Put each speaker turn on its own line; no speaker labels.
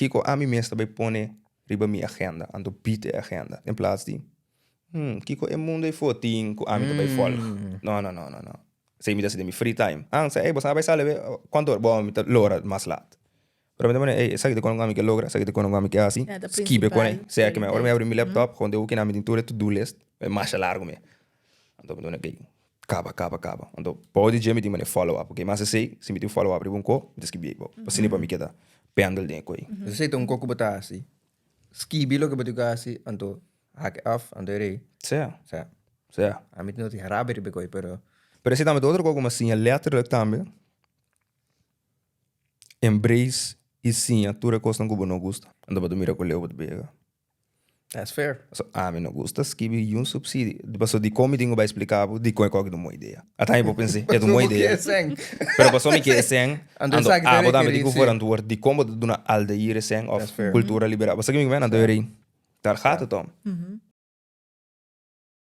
Kiko ami mes ta bai pone riba mi agenda, anto beat e agenda, in plaats di, hmm, kiko e mundo ei tin ku ami ta bai volg. No, no, no, no, no. Esei mi ta hasi den mi free time. Ah, sa, ey, boso a bai sali be? Kuantu ora? Bo, mi ta logra mas laat. Pero mi ta pone, ey, esaki ta kono ku ami ke logra, esaki ta kono ku ami ke hasi.
Ja, ta
Skibi e kone.
principal
Sea ke mi, ora mi abri mi
prioridad.
laptop, gewoon den hoeki nan mi tin tur e to-do list. E masha largu mi. Anto mi ta pone, okey, kaba, kaba, kaba. Anto, bou di dje mi tin mane follow up, okey. Mas esei, si mi tin follow up riba un ko, mi ta skibi ei bou. Asina pa mi keda pendel den e koi.
Esei ta un ko ku bo ta hasi. Skibi loke bo tin ku hasi, anto hak e af, anto e rei.
Sea.
Sea.
Sea.
Ami no tin rabia riba e koi, pero.
Pero esei tambe ta otro ko ku mi a siña letterlijk tambe. Embrace i siña tur e kosnan ku bo no gusta. Anto bo ta mira ku leu bo ta bega.
That's fair.
Paso ami no gusta skibi yun subsidio. Paso dikon mi tin ku bai splika bo dikon e koki ta un bon idea? Ata mi por pensa e ta un bon idea. Pero paso mi ke e sèn, anto abo tambe tin ku verantwoord dikon bo ta duna Aldair e sèn òf Cultura Liberal. Bo sa ke mi ku men? Anto e rei, daar gaat het om.